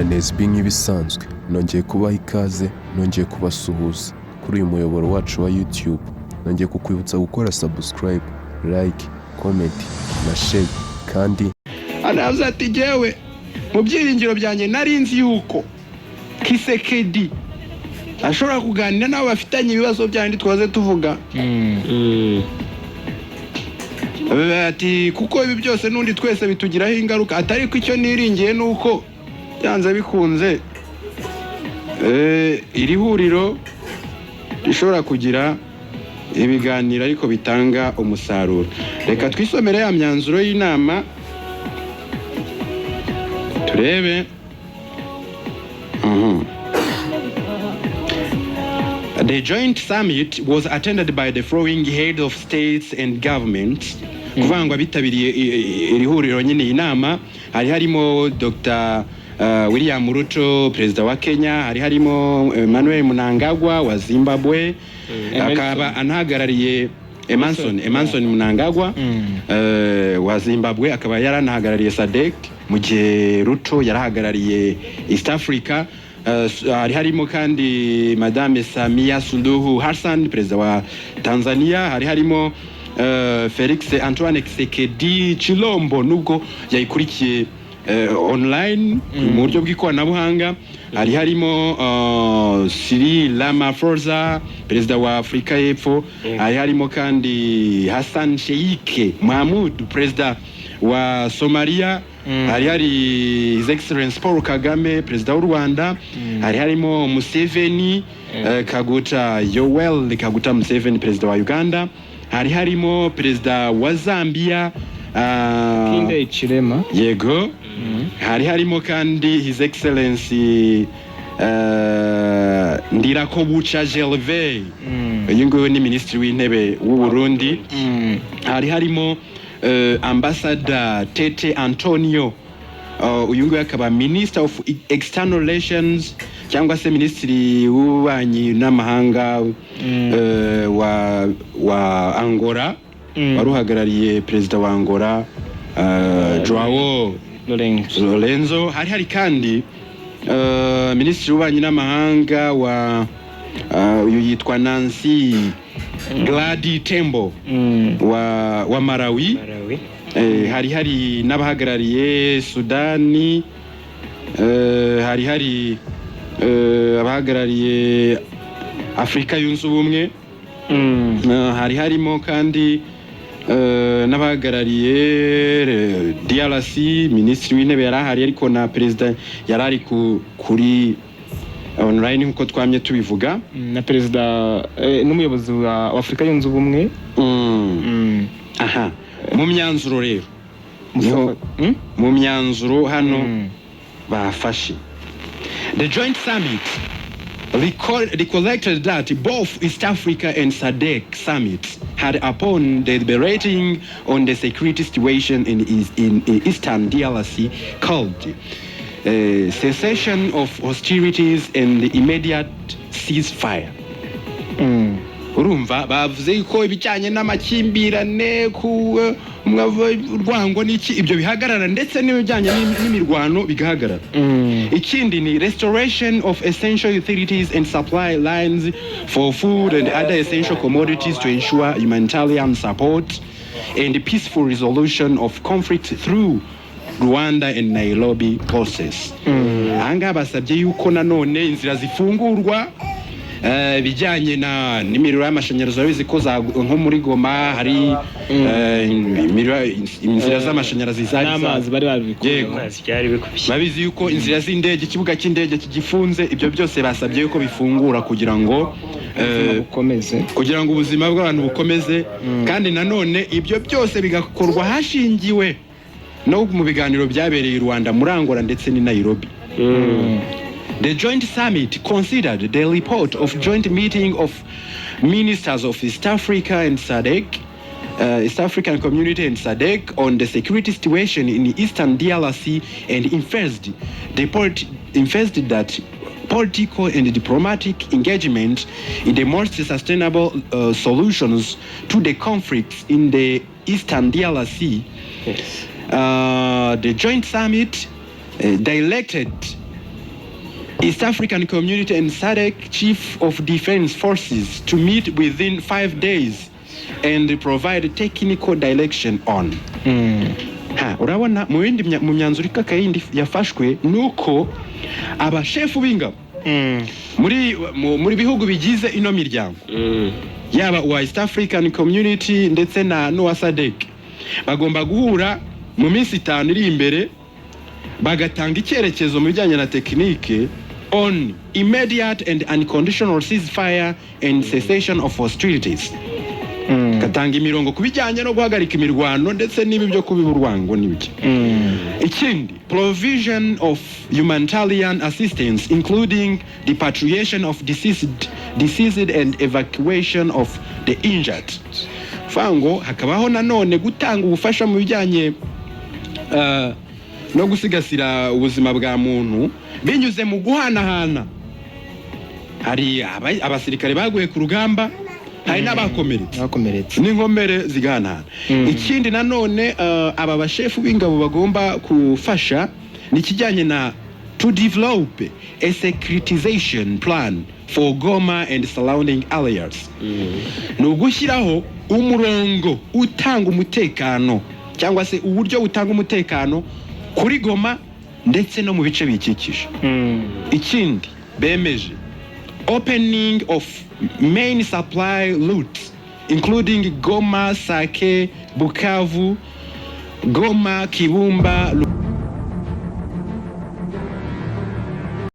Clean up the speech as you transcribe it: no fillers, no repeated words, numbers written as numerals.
Nez B nk'ibisanzwe, nongeye kubaha ikaze, nongeye kubasuhuza kuri uyu muyoboro wacu wa YouTube. Nongeye kukwibutsa gukora subscribe, like, comment na share kandi Aravuze ati: "Jyewe mu byiringiro byanjye nari nzi yuko Tshisekedi ashobora kuganira n'abo bafitanye ibibazo byandi twaze tuvuga." Ati: "Kuko ibi byose n'undi twese bitugiraho ingaruka." Atari ko icyo niringiye ni uko byanze bikunze iri huriro rishobora kugira ibiganiro ariko bitanga umusaruro. Reka twisomere ya myanzuro y'inama turebe. The joint summit was attended by the following heads of states and governments. Kuvuga ngo abitabiriye iri huriro nyine, iyi nama, hari harimo Dr. William Ruto, perezida wa Kenya, hari harimo Emmanuel Mnangagwa wa Zimbabwe, akaba anahagarariye Emmerson Mnangagwa wa Zimbabwe, akaba yaranahagarariye SADC, mu gihe Ruto yarahagarariye East Africa. Hari harimo kandi Madame Samia Suluhu Hassan, perezida wa Tanzania, hari harimo Felix Antoine Tshisekedi Tshilombo, nubwo yayikurikiye online mu buryo bw'ikoranabuhanga, hari harimo Cyril Ramaphosa, perezida wa Afurika y'Epfo, hari harimo kandi Hassan Sheikh Mohamud, perezida wa Somalia, hari hari His Excellence Paul Kagame, perezida w'u Rwanda, hari harimo Museveni, Kaguta Yoweri Kaguta Museveni, perezida wa Uganda, hari harimo perezida wa Zambia, Hakainde Hichilema. Yego, hari harimo kandi His Excellency Ndirakobuca Gervais, uyu nguyu ni minisitiri w'intebe w'u Burundi, hari harimo Ambassador Tete Antonio, uyu nguyu akaba Minister of External Relations cyangwa se minisitiri w'ububanyi n'amahanga wa Angola, wari uhagarariye perezida wa Angola, Joao Lorenzo. Lorenzo. Hari hari kandi minisitiri w'ububanyi n'amahanga wa uyu yitwa Nancy Glady Tembo wa Malawi. Malawi. Hari hari n'abahagarariye Sudani, hari hari abahagarariye Afurika Yunze Ubumwe, hari harimo kandi n'abahagarariye DRC. Minisitiri w'intebe yari ahari, ariko na perezida yari ari kuri online nk'uko twamye tubivuga. Na perezida n'umuyobozi wa Afurika Yunze Ubumwe. Aha mu myanzuro rero Mustafa- niho mu myanzuro hano bafashe: The joint summit recollected that both East Africa and SADC summits had, upon deliberating on the security situation in Eastern DRC, called cessation of hostilities and the immediate ceasefire. Urumva bavuze ko ibijyanye n'amakimbirane ku urwango n'iki, ibyo bihagarara, ndetse n'ibijyanye n'imirwano bigahagarara. Ikindi ni restoration of essential utilities and supply lines for food and other essential commodities to ensure humanitarian support and peaceful resolution of conflict through Luanda and Nairobi process. Ahangaha basabye yuko nanone inzira zifungurwa, ibijyanye na n'imiriro y'amashanyarazi. Urabizi ko nko muri Goma hari inzira z'amashanyarazi zari N'amazi bari babikuye. Yego. Amazi byari bikubye. Babizi yuko inzira z'indege, ikibuga cy'indege kigifunze. Ibyo byose basabye yuko bifungura kugira ngo bukomeze. Kugira ngo ubuzima bw'abantu bukomeze, kandi nanone ibyo byose bigakorwa hashingiwe no mu biganiro byabereye i Luanda muri Angola ndetse n'i Nairobi. The joint summit considered the report of joint meeting of ministers of East Africa and SADC, East African Community and SADC, on the security situation in Eastern DRC and emphasized that political and diplomatic engagement in the most sustainable solutions to the conflicts in the Eastern DRC. The joint summit directed East African Community and SADC Chief of Defense Forces to meet within 5 days and provide technical direction on. Ha, urabona mu bindi mu myanzuro ikakaye yindi yafashwe ni uko abashefu b'ingabo muri bihugu bigize ino miryango, yaba uwa East African Community ndetse na n'uwa SADC, bagomba guhura mu minsi 5 iri imbere, bagatanga icyerekezo mu bijyanye na tekinike on immediate and unconditional ceasefire and cessation of hostilities, gatanga imirongo ku bijyanye no guhagarika imirwano ndetse n'ibi byo kubiba urwango n'ibiki. Ikindi, provision of humanitarian assistance, including repatriation of deceased and evacuation of the injured. Fango hakabaho nanone gutanga ubufasha mu bijyanye no gusigasira ubuzima bwa muntu binyuze mu guhanahana. Hari abasirikare baguye ku rugamba, hari n'abakomeretse, bakomeretse, n'inkomere zigahanahana. Ikindi nanone aba bashefu b'ingabo bagomba gufasha ni ikijyanye na to develop a securitization plan for Goma and surrounding areas. Ni ugushyiraho umurongo utanga umutekano cyangwa se uburyo butanga umutekano kuri Goma ndetse no mu bice biyikikije. Ikindi bemeje, opening of main supply routes, including Goma, Sake, Bukavu, Goma, Kibumba.